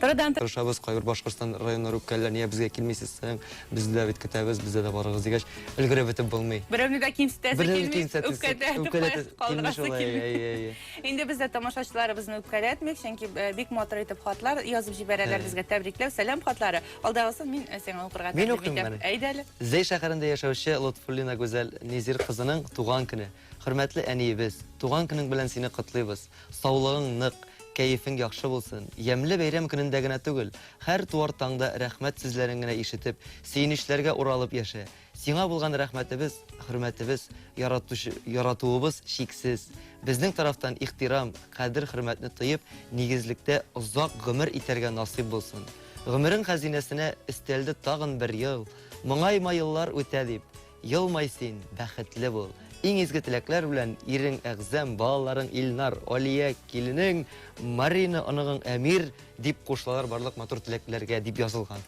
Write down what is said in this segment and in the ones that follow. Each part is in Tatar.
Турыдан Тырышабыз, кайбер Башкортстан районнары үпкәлиләр, нигә безгә килмисез соң, без дә бит көтәбез, бездә дә барыгыз дигәч, өлгереп бетеп булмый. Берәүне дә кимсетәсе Берәүне килми, кимсетәсе, үпкәләтеп үпкәләтәсе килми калдырасы шулай, килми. әйе, әйе. Инде без дә тамашачыларыбызны үпкәләтмик, чөнки бик матур итеп хатлар язып җибәрәләр Әйе. безгә, тәбрикләү, сәлам хатлары. Алдагысын мин сиңа укырга Мин тәкъдим укыйм итәм. әле. Әйдә әле. Зәй шәһәрендә яшәүче Лотфуллина Гүзәл Низир кызының туган көне. Хөрмәтле әниебез, туган көнең белән сине котлыйбыз. Саулыгың нык, кәефең яхшы булсын. Ямьле бәйрәм көнендә генә түгел, һәр туар таңда рәхмәт сүзләрен генә ишетеп, сөенечләргә уралып яшә. Сиңа булган рәхмәтебез, хөрмәтебез, яратучы, яратуыбыз чиксез. Безнең тарафтан ихтирам, кадер-хөрмәтне тоеп, нигезлектә озак гомер итәргә насыйп булсын. Гомерең хәзинәсенә өстәлде тагын бер ел. Моңайма еллар үтә дип. Елмай син, бәхетле бул. Иң изге теләкләр белән ирең Әгъзәм, балаларың Илнар, Алия, киленең Марина, оныгың Әмир, дип кушылалар барлык матур теләкләргә, дип язылган.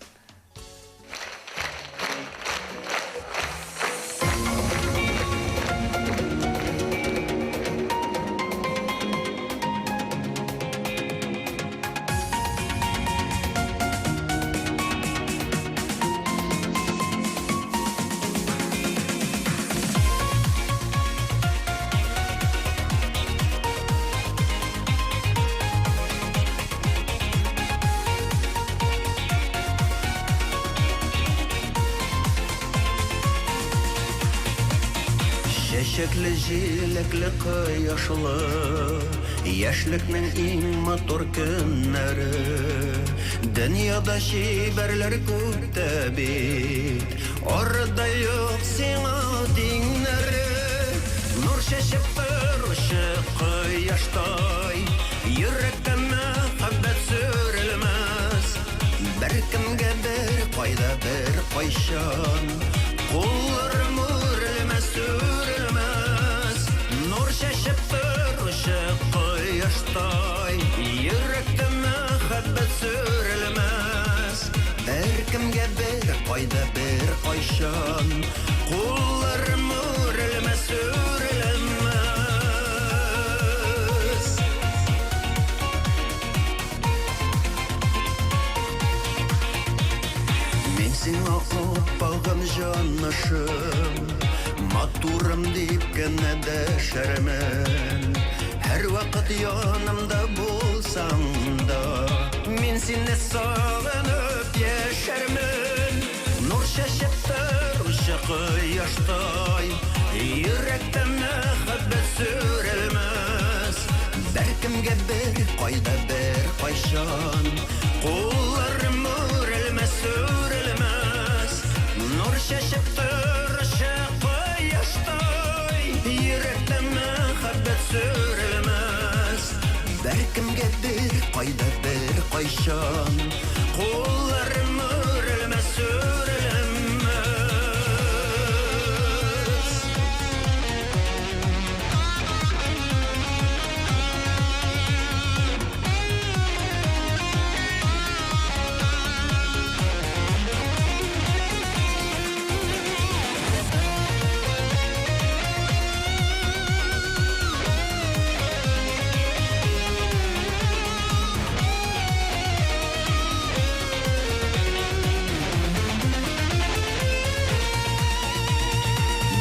Чәчәкле, җиләкле, кояшлы Яшьлекнең иң матур көннәре. Дөньяда чибәрләр күп тә бит, Арада юк сиңа тиңнәре. Нур чәчеп торучы кояштай, Йөрәктә мәхәббәт сүрелмәс. Беркемгә бер кайда бер кайчан Кулларым үрелмәс, үрелмәс. Нур чәчеп торучы кояштай, Йөрәктә мәхәббәт сүрелмәс. Беркемгә бер кайда бер кайчан Кулларым үрелмәс, үрелмәс. Мин сиңа аппагым, җанашым, Матурым дип кенә дәшәрмен. Һәрвакыт янымда булсаң да, Мин сине сагынып яшәрмен. Нур чәчеп торучы кояштай, Йөрәктә мәхәббәт сүрелмәс. Беркемгә бер кайда бер кайчан Кулларым үрелмәс, үрелмәс. Нур чәчеп торучы кояштай, Йөрәктә мәхәббәт сүрелмәс. Беркемгә бер кайда бер кайчан Кулларым үрелмәс, үрелмәс.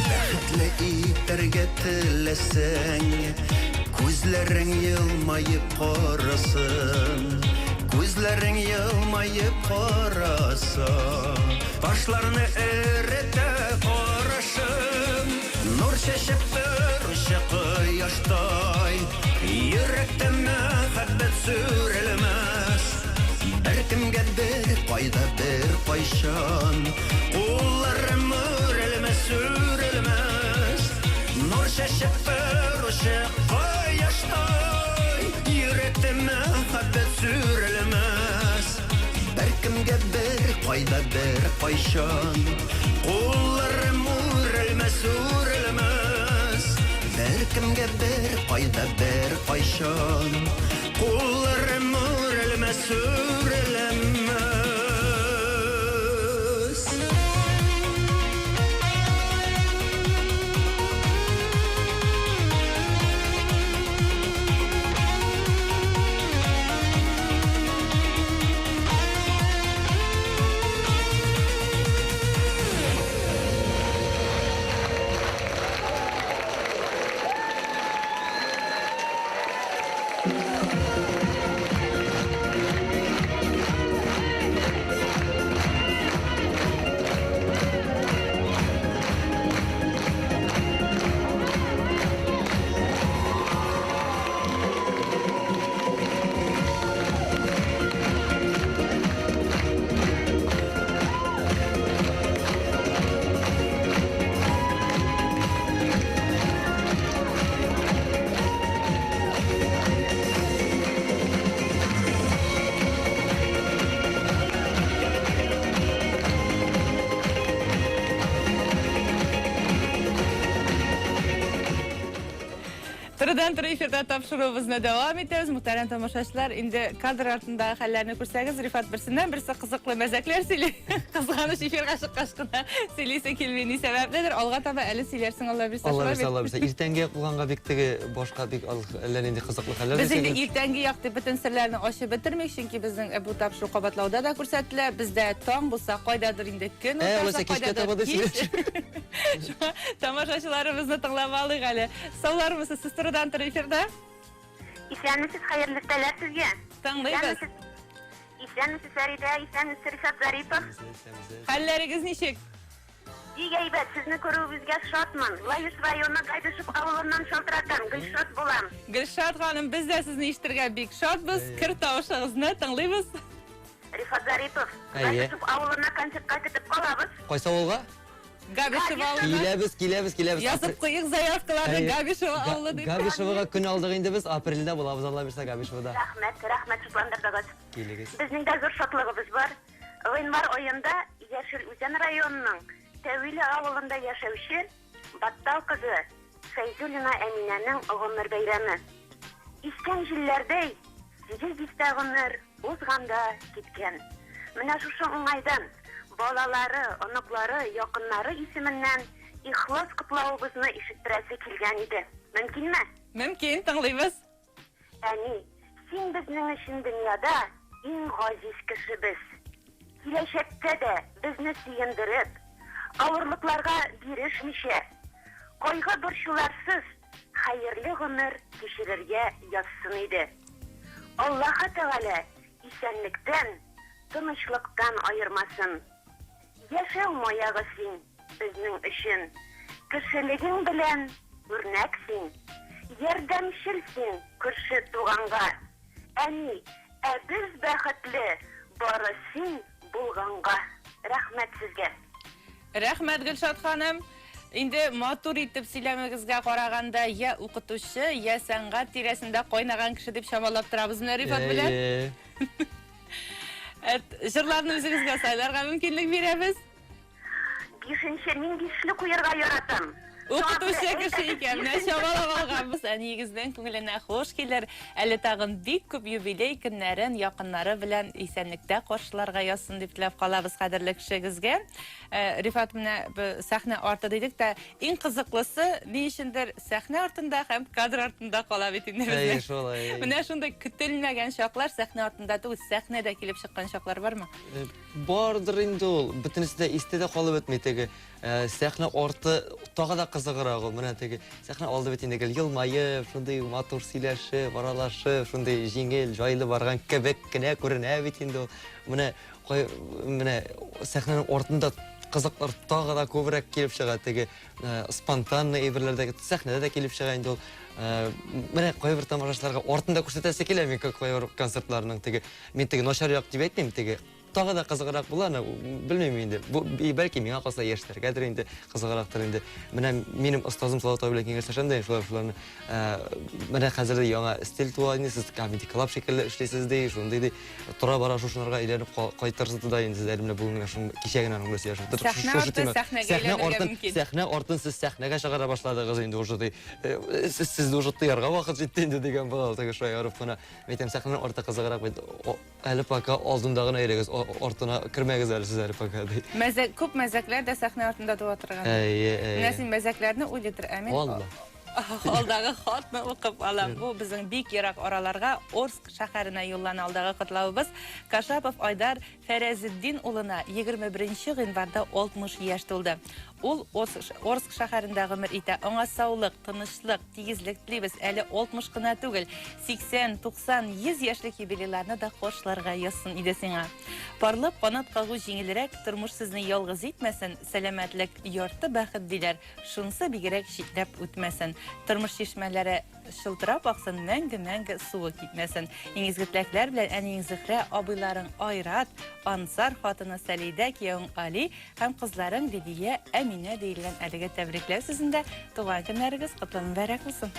Бәхетле итәргә теләсәң, Күзләрең елмаеп карасын. Күзләрең елмаеп караса, Ташларны эретә карашың. Нур чәчеп торучы кояштай, Йөрәктә мәхәббәт сүрелмәс. Беркемгә бер кайда бер кайчан Кулларым үрелмәс, үрелмәс. Нур чәчеп торучы кояштай, Йөрәктә мәхәббәт сүрелмәс. Беркемгә бер кайда бер кайчан Кулларым үрелмәс, үрелмәс. Беркемгә бер кайда бер кайчан Кулларым үрелмәс, үрелмәс. Турыдан туры эфирда тапшыруыбызны дәвам итәбез. Мөхтәрәм тамашачылар, инде кадр артындагы хәлләрне күрсәгез, Рифат берсеннән берсе кызыклы мәзәкләр сөйли. Кызганыч эфирга чыккач кына сөйлисе килми, ни сәбәпледер. Алга таба әле сөйләрсең, Алла бирсә, Алла шулай бирсә, бит? Алла бирсә. Иртәнге як булганга бик теге башка бик әллә нинди кызыклы хәлләр Без инде дисәгез. иртәнге як дип бөтен серләрне ачып бетермик, чөнки безнең э, бу тапшыру кабатлауда да күрсәтелә. Бездә таң булса, кайдадыр инде көн Ә, уртасы, алайса кичкә кайдадыр таба да кич. сөйләш. Шуңа тамашачыларыбызны тыңлап алыйк әле. Саулармысыз, сез турыдан туры эфирда? Исәнмесез, хәерле иртәләр сезгә. Тыңлыйбыз. Исәнмесез. Исәнмесез, Фәридә, исәнмесез, Ришат Зарипов. Хәлләрегез ничек? Бик әйбәт, сезне күрүебезгә шатмын. Лаеш районы Гайдышев авылыннан шалтыратам, Гөлшат булам. Гөлшат ханым, без дә сезне ишетергә бик шатбыз. Кер тавышыгызны тыңлыйбыз. Рифат Зарипов, Әйе. Гайдышев авылына концертка көтеп калабыз. Кайсы авылга? Габишева авылына. Киләбез, киләбез, киләбез. Язып куйыйк заявкаларны Әйе. Габишева авылы дип. Габишевага көн алдык инде без, апрельдә булабыз, Алла бирсә, Габишевада. Рәхмәт, рәхмәт шатландырдыгыз. Килегез. Безнең дә зур шатлыгыбыз бар. Гыйнвар аенда Яшел Үзән районының Тәвиле авылында яшәүче Баттал кызы Фәйзуллина Әминәнең гомер бәйрәме. Искән җилләрдәй сигез дистә гомер узган да киткән. Менә шушы уңайдан балалары, оныклары, якыннары исеменнән ихлас котлавыбызны ишеттерәсе килгән иде. Мөмкинме? Мөмкин, тыңлыйбыз. Әни, син безнең өчен дөньяда иң газиз кешебез. Киләчәктә дә безне сөендереп, авырлыкларга бирешмичә, кайгы-борчуларсыз хәерле гомер кичерергә язсын иде. Аллаһы Тәгалә исәнлектән, тынычлыктан аермасын. Яшәү маягы син безнең өчен. Кешелегең белән үрнәк син. Ярдәмчел син күрше туганга. Әни, ә без бәхетле бары син булганга. Рәхмәт сезгә. Рәхмәт, Гөлшат ханым. Инде матур итеп сөйләмегезгә караганда, я укытучы, я сәнгать тирәсендә кайнаган кеше дип чамалап торабыз менә Рифат белән. Әйе. Әт, җырларны үзегезгә сайларга мөмкинлек бирәбез. Бишенче, мин бишле куярга яратам. Укытучы кеше икән, менә чамалап алганбыз. Әниегезнең күңеленә хуш килер. Әле тагын бик күп юбилей көннәрен якыннары белән исәнлектә каршыларга язсын дип теләп калабыз кадерле кешегезгә. Рифат, менә сәхнә арты дидек тә, иң кызыклысы ни өчендер сәхнә артында һәм кадр артында кала бит инде Әйе, безнең. шулай. әйе. Менә шундый көтелмәгән чаклар сәхнә артында түгел, сәхнәдә килеп чыккан чаклар бармы? Бардыр инде ул. Бөтенесе дә истә дә калып бетми теге. Сәхнә арты тагы да кызыграк ул. Менә теге сәхнә алды бит инде гел елмаеп, шундый матур сөйләшеп, аралашып, шундый җиңел, җайлы барган кебек кенә күренә бит инде ул. Менә кай менә сәхнәнең артында кызыклар тагы да күбрәк килеп чыга теге спонтанный әйберләр дә сәхнәдә дә килеп чыга инде ул. Менә кайбер тамашачыларга артында күрсәтәсе килә мин кайбер концертларның теге мин теге начар як дип әйтмим теге тагы да кызыграк була, аны белмим инде. Бу бәлки миңа калса яшьләргәдер инде кызыграктыр инде. Менә минем остазым Салават абый белән киңәшләшәм дә шулай шуларны. Менә хәзер дә яңа стиль туа инде, сез Comedy Club шикелле эшлисез ди, шундый ди. Тора бара шушынарга әйләнеп кайтырсыз да инде сез әле менә бүген генә шун кичә генә аның белән сөйләшеп утырдык. Сәхнә арты сәхнәгә әйләнергә мөмкин. Сәхнә артын сез сәхнәгә чыгара башладыгыз инде уже ди. Сез сезне уже тыярга вакыт җитте инде дигән була, теге шаярып кына. Әйтәм, сәхнәнең арты кызыграк бит. Әле пока алдында гына йөрегез, артына кермәгез әле сез әле пока ди. Мәзәк, күп мәзәкләр дә сәхнә артында туа торган. Әйе, әйе. Менә син мәзәкләрне уйлыйдыр, ә мин Валла. алдагы хатны укып алам. Бу безнең бик ерак араларга Орск шәһәренә юллана алдагы котлавыбыз. Кашапов Айдар Фәрәзетдин улына 21 гыйнварда 60 яшь тулды. Ул Орск шәһәрендә гомер итә. Аңа саулык, тынычлык, тигезлек телибез. Әле 60 кына түгел, 80, 90, 100 яшьлек юбилейларны да кошларга язсын иде сиңа. Парлап канат кагу җиңелрәк, тормыш сезне ялгыз итмәсен, сәламәтлек ярты бәхет диләр. Шунсы бигрәк читләп үтмәсен. Тормыш чишмәләре шылтырап аксын, мәңге-мәңге суы кипмәсен. Иң изге теләкләр белән әниең Зөһрә, абыйларың Айрат, Ансар, хатыны Сәлидә, киявең Али һәм кызларың Лидия, Әминә диелгән әлеге тәбрикләү сүзендә туган көннәрегез котлы мөбарәк булсын.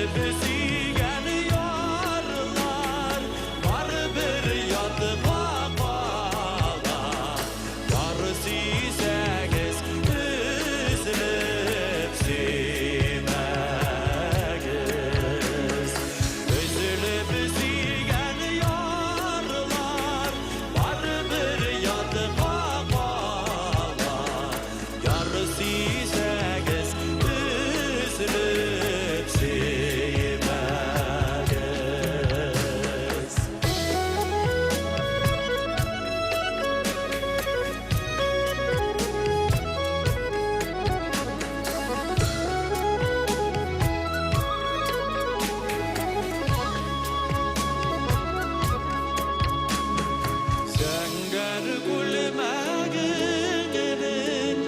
Өзелеп сөйгән ярлар барыбер ятка кала. Яр сөйсәгез, өзелеп сөймәгез. Өзелеп сөйгән ярлар барыбер ятка кала. Яр сөйсәгез, өзелеп сөймәгез. Зәңгәр күлмәгеңнең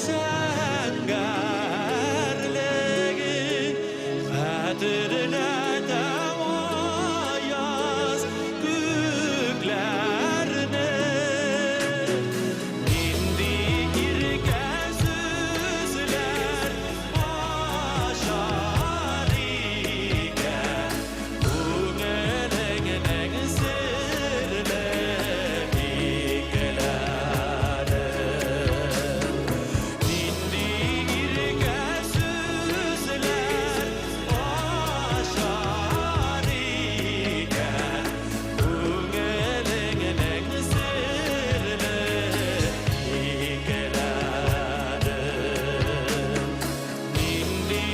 зәңгәрлеген хәтерләтә аяз күкләрне. Нинди иркә сүзләр ачар икән күңелеңнең серле бикләре. Нинди иркә сүзләр ачар икән күңелеңнең серле бикләре. Нинди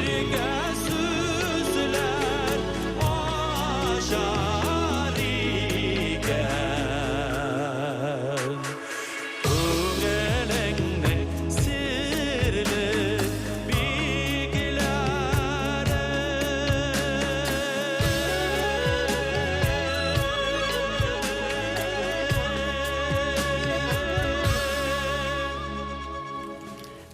иркә сүзләр ачар икән күңелеңнең серле бикләре.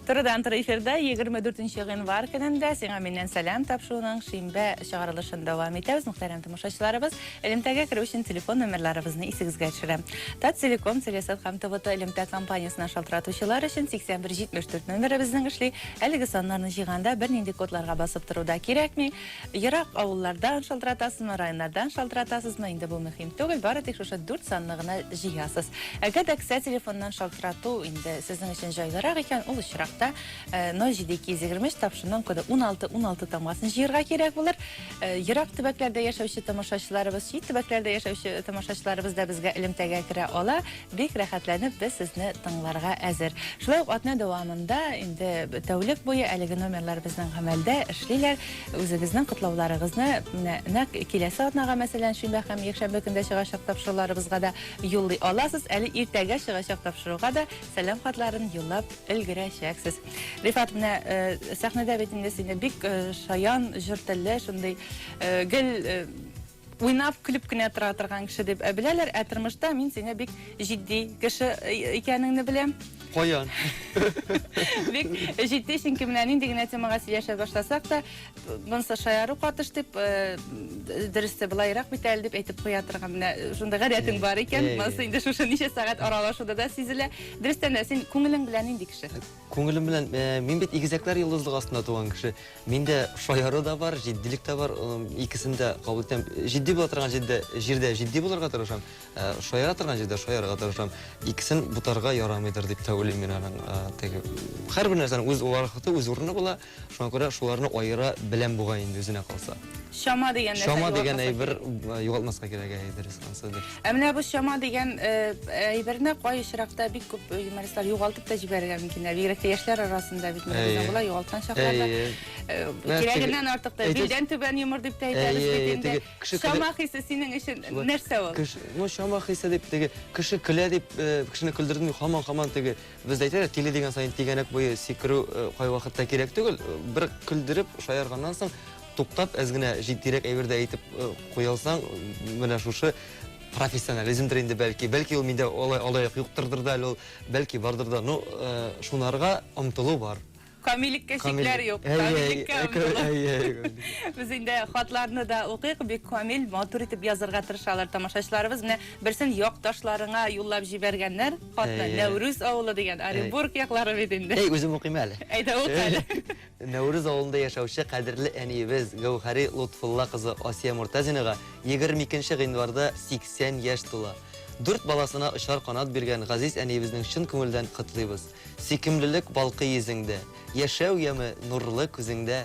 Турыдан-туры эфирда 24 гыйнвар көнендә сиңа миннән сәлам тапшыруның шимбә чыгарылышын дәвам итәбез. Мөхтәрәм тамашачыларыбыз, элемтәгә керү өчен телефон номерларыбызны исегезгә төшерәм. Таттелеком, Телесат һәм ТВТ элемтә компаниясенә шалтыратучылар өчен 8174 номеры безнең эшли. Әлеге саннарны җыйганда бернинди кодларга басып тору да кирәкми. Ерак авыллардан шалтыратасызмы, районнардан шалтыратасызмы, инде бу мөһим түгел, бары тик шушы дүрт санны гына җыясыз. Әгәр дә кесә телефоныннан шалтырату инде сезнең өчен җайлырак икән, ул очракта 07223 тапшыруның коды 16 16 тамгасын җыярга кирәк булыр. Ерак төбәкләрдә яшәүче тамашачыларыбыз, чит төбәкләрдә яшәүче тамашачыларыбыз да безгә элемтәгә керә ала. Бик рәхәтләнеп без сезне тыңларга әзер. Шулай ук атна дәвамында инде тәүлек буе әлеге номерлар безнең гамәлдә эшлиләр. Үзегезнең котлауларыгызны менә нәкъ киләсе атнага, мәсәлән, шимбә һәм якшәмбе көндә чыгачак тапшыруларыбызга да юллый аласыз. Әле иртәгә чыгачак тапшыруга да сәлам хатларын юллап өлгерәчәксез. Рифат, менә сәхнәдә бит инде сине бик шаян, җор телле, шундый гел уйнап, көлеп кенә тора торган кеше дип беләләр, ә тормышта мин сине бик җитди кеше икәнеңне беләм. Каян? Бик җитди, чөнки менә нинди генә темага сөйләшә башласак та, монысы шаяру катыш дип, дөресе болайрак бит әле дип әйтеп куя торган менә шундый гадәтең бар икән. Монысы инде шушы ничә сәгать аралашуда да сизелә. Дөрестән дә, син күңелең белән нинди кеше? Күңелем белән, мин бит игезәкләр йолдызлыгы астында туган кеше. Миндә шаяру да бар, җитдилек тә бар, икесен дә кабул итәм. Җитди була торган җирдә, җирдә җитди булырга тырышам, шаяра торган җирдә шаярырга тырышам. Икесен бутарга ярамыйдыр дип тә уйлыйм мин аның. Теге һәрбер нәрсәнең үз вакыты, үз урыны була. Шуңа күрә шуларны аера беләм бугай инде үзенә калса. Чама дигән нәрсә Чама дигән әйбер югалтмаска кирәк, әйе, дөрес, анысы дөрес. Ә менә бу чама дигән әйберне кай очракта бик күп юмористлар югалтып та җибәрергә мөмкиннәр. Бигрәк тә яшьләр арасында бит менә безнең болай югалткан чакларда. Кирәгеннән артык та билдән түбән юмор дип тә әйтәбез бит инде. Чама хисе синең өчен нәрсә ул? Ну, чама хисе дип теге кеше көлә дип, кешене көлдердем дип һаман-һаман теге без әйтәләр, тиле дигән саен тигәнәк буе сикерү кайвакытта кирәк түгел. Бер көлдереп, шаярганнан соң Туктап, әз генә җитдирәк әйбер дә әйтеп куя алсаң, менә шушы профессионализмдыр инде бәлки. Бәлки ул миндә алай алай ук юктырдыр да әле ул, бәлки бардыр да. Ну, шунарга омтылу бар. Камиллеккә чикләр юк. Камиллеккә омтылу. Без инде хатларны да укыйк, бик камил, матур итеп язырга тырышалар тамашачыларыбыз. Менә берсен якташларыңа юллап җибәргәннәр хатны. Нәүрүз авылы дигән, Оренбург яклары бит инде. Әй, үзем укыйм әле. Әйдә, укы әле. Нәүрүз авылында яшәүче кадерле әниебез Гәүһәри Лотфулла кызы Асия Мортазинага 22 гыйнварда 80 яшь тула. Дүрт баласына очар канат биргән газиз әниебезнең чын күңелдән котлыйбыз. Сөйкемлелек балкый йөзеңдә, Яшәү яме нурлы күзеңдә.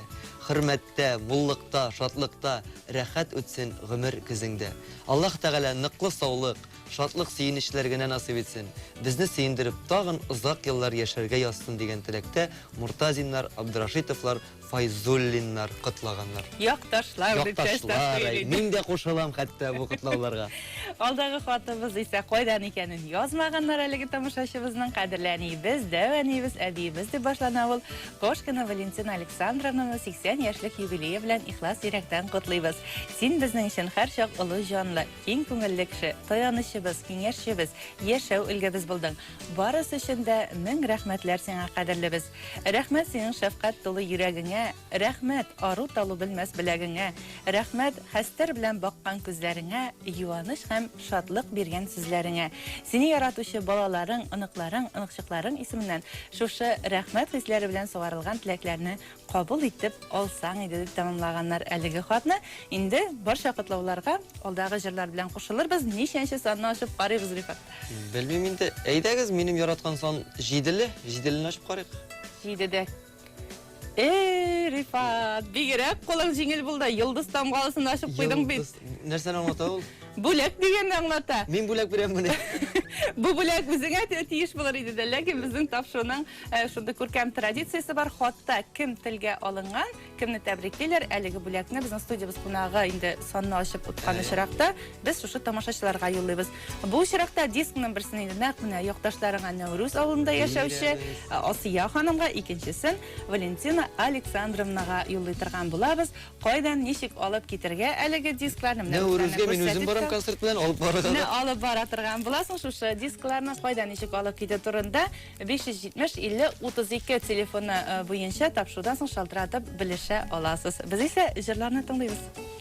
Хөрмәттә, муллыкта, шатлыкта Рәхәт үтсен гомер көзеңдә. Аллаһ Тәгалә ныклы саулык, шатлык-сөенечләр генә насыйп итсен. Безне сөендереп тагын озак еллар яшәргә язсын дигән теләктә Мортазиннар, Абдрашитовлар, Файзуллиннар котлаганнар. Якташлар дип Якташлар, әй, мин дә кушылам хәтта бу котлауларга. Алдагы хатыбыз исә кайдан икәнен язмаганнар әлеге тамашачыбызның. Кадерле әниебез, дәү әниебез, әбиебез дип башлана ул. Кошкина Валентина Александровнаны 80 яшьлек юбилее белән ихлас йөрәктән котлыйбыз. Син безнең өчен һәрчак олы җанлы, киң күңелле кеше, таянычыбыз, киңәшчебез, яшәү өлгебез булдың. Барысы өчен дә мең рәхмәтләр сиңа, кадерлебез. Рәхмәт синең шәфкать тулы йөрәгеңә, рәхмәт, ару-талу белмәс беләгеңә, рәхмәт, хәстәр белән баккан күзләреңә, юаныч һәм шатлык биргән сүзләреңә. Сине яратучы балаларың, оныкларың, оныкчыкларың исеменнән шушы рәхмәт хисләре белән сугарылган теләкләрне кабул итеп алсаң иде, дип тәмамлаганнар әлеге хатны. Инде барча котлауларга алдагы җырлар белән кушылырбыз. Ничәнче санны ачып карыйбыз, Рифат? Белмим инде. Әйдәгез, минем яраткан сан җиделе. Җиделене ачып карыйк. Җидедә. Эй, Рифат, бигрәк кулың җиңел булды. Йолдыз тамгалысын ачып куйдың бит. Нәрсәне аңлата ул? Бүләк дигәнне аңлата. Мин бүләк бирәммени? Бу бүләк үзеңә тиеш булыр иде дә, ләкин безнең тапшыруның шундый күркәм традициясе бар. Хатта кем телгә алынган, Кемне тәбриклиләр, әлеге бүләкне безнең студиябез кунагы инде санны ачып откан очракта без шушы тамашачыларга юллыйбыз. Бу очракта дискның берсен инде нәкъ менә якташларыңа Нәүрүз авылында яшәүче Асия ханымга, икенчесен Валентина Александровнага юллый торган булабыз. Кайдан, ничек алып китергә әлеге дискларны? Менә Нәүрүзгә мин үзем барам концерт белән алып барырга. Менә алып бара торган буласың шушы дискларны кайдан ничек алып китү турында 570 50 32 телефоны буенча тапшырудан соң шалтыратып белешә аласыз. Без исә җырларны тыңлыйбыз.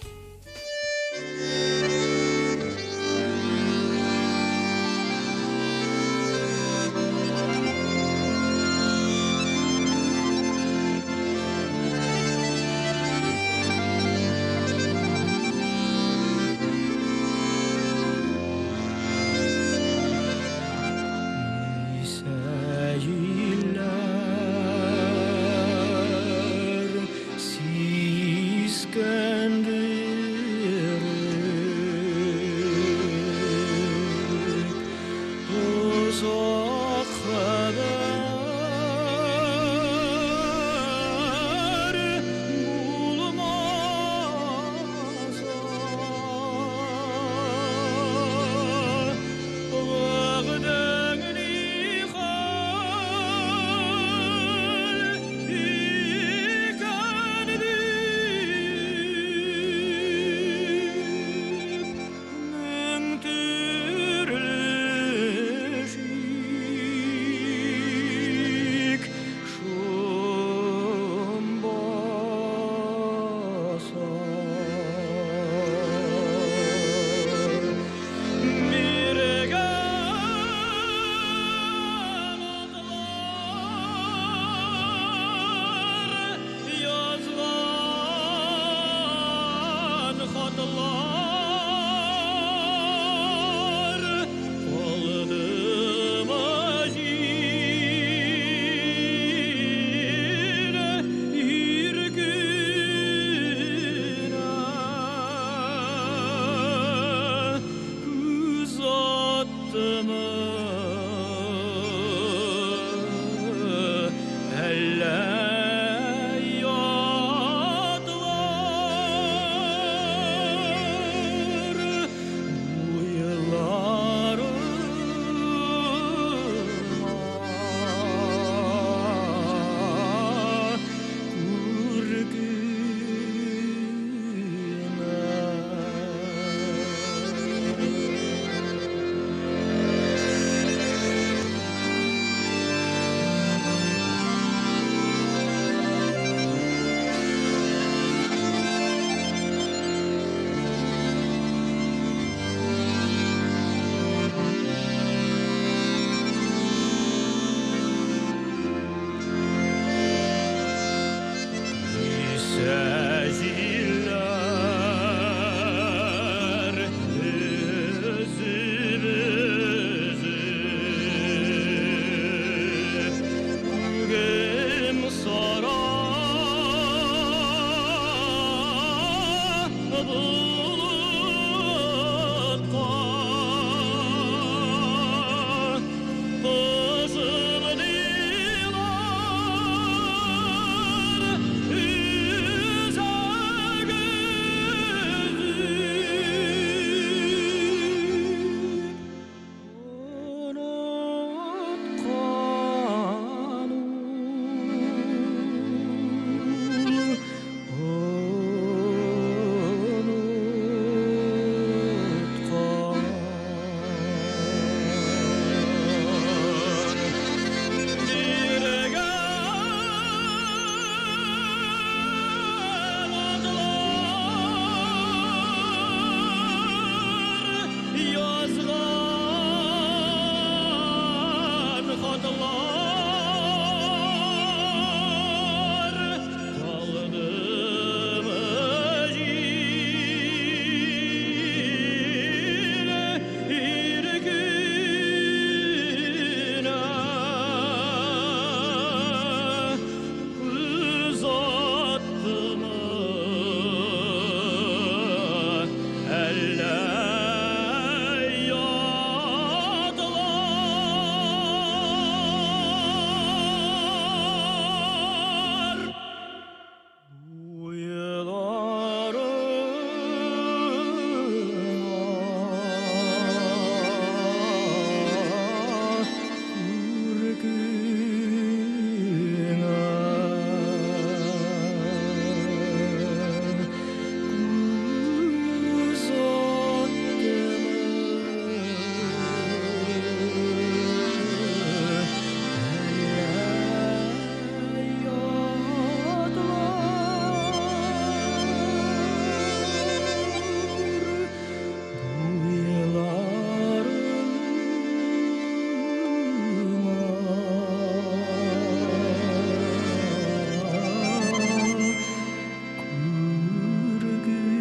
Болытка Пышылдыйлар үзәгемне. Оныткан ул, оныткан. Биргән атлар, язган хатлар калдымы җил иркенә? Күз аттымы әллә ятлар? Уйларыма күркеңә күз аттымы әллә ятлар? Буйларыма күркеңә.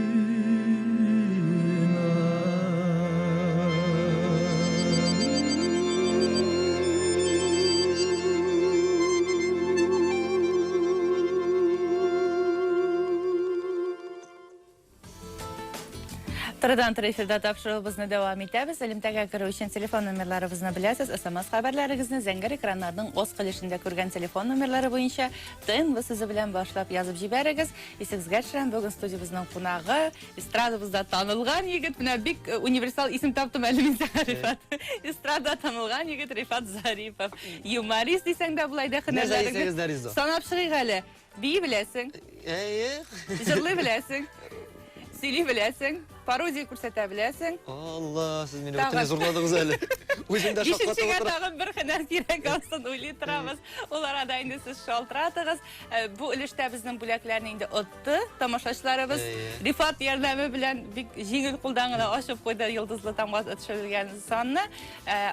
Турыдан туры эфирда тапшыруыбызны дәвам итәбез. Элемтәгә керү өчен телефон номерларыбызны беләсез. СМС хәбәрләрегезне зәңгәр экраннарның аскы өлешендә күргән телефон номерлары буенча ТНВ сүзе белән башлап язып җибәрегез. Исегезгә төшерәм, бүген студиябезнең кунагы, эстрадабызда танылган егет, менә бик универсал исем таптым әле мин сиңа, Рифат. Эстрада танылган егет Рифат Зарипов. Юморист дисәң дә болай да һөнәрләреңне әйтсәгез дә риза. Санап чыгыйк әле. Бии беләсең, Әйе. җырлый беләсең, сөйли беләсең, пародия күрсәтә беләсең. Алла, сез мине Тагын. бөтенләй зурладыгыз әле. Үзем дә шаккатып Бишенчегә утырам. тагын бер һөнәр кирәк алсын уйлый торабыз. Ул арада инде сез шалтыратыгыз. Бу өлештә безнең бүләкләрне инде отты тамашачыларыбыз. Әйе. Рифат ярдәме белән бик җиңел кулдан гына ачып куйды йолдызлы тамга төшерелгән санны.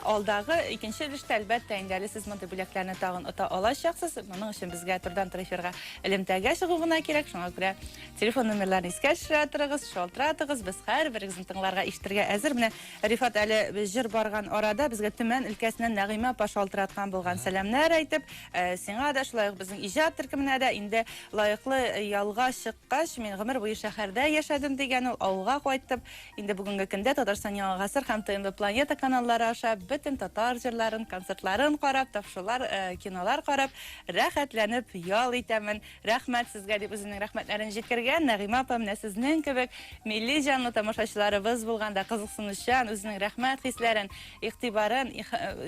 Алдагы икенче өлештә әлбәттә инде әле сез мондый бүләкләрне тагын ота алачаксыз. Моның өчен безгә турыдан-туры эфирга элемтәгә чыгу гына кирәк. Шуңа күрә телефон номерларын искә төшерә торыгыз, шалтыратыгыз. Без һәрберегезне тыңларга, ишетергә әзер. Менә Рифат әле җыр барган арада безгә Төмән өлкәсеннән Нәгыймә апа шалтыраткан булган. Сәламнәр әйтеп, сиңа да, шулай ук безнең иҗат төркеменә дә инде лаеклы ялга чыккач, мин гомер буе шәһәрдә яшәдем дигән ул, авылга кайтып, инде бүгенге көндә Татарстан Яңа Гасыр һәм ТНВ Планета каналлары аша бөтен татар җырларын, концертларын карап, тапшырулар, кинолар карап, рәхәтләнеп ял итәмен. Рәхмәт сезгә дип үзенең рәхмәтләрен җиткергән Нәгыймә апа, менә сезнең кебек милли җанлы тамашачыларыбыз булганда, кызыксынучан, үзенең рәхмәт хисләрен, игътибарын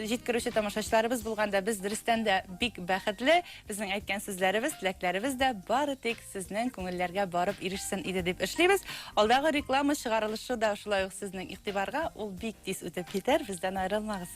җиткерүче тамашачыларыбыз булганда без дөрестән дә бик бәхетле. Безнең әйткән сүзләребез, теләкләребез дә бары тик сезнең күңелләргә барып ирешсен иде дип эшлибез. Алдагы реклама чыгарылышы да шулай ук сезнең игътибарга, ул бик тиз үтеп китәр, бездән аерылмагыз.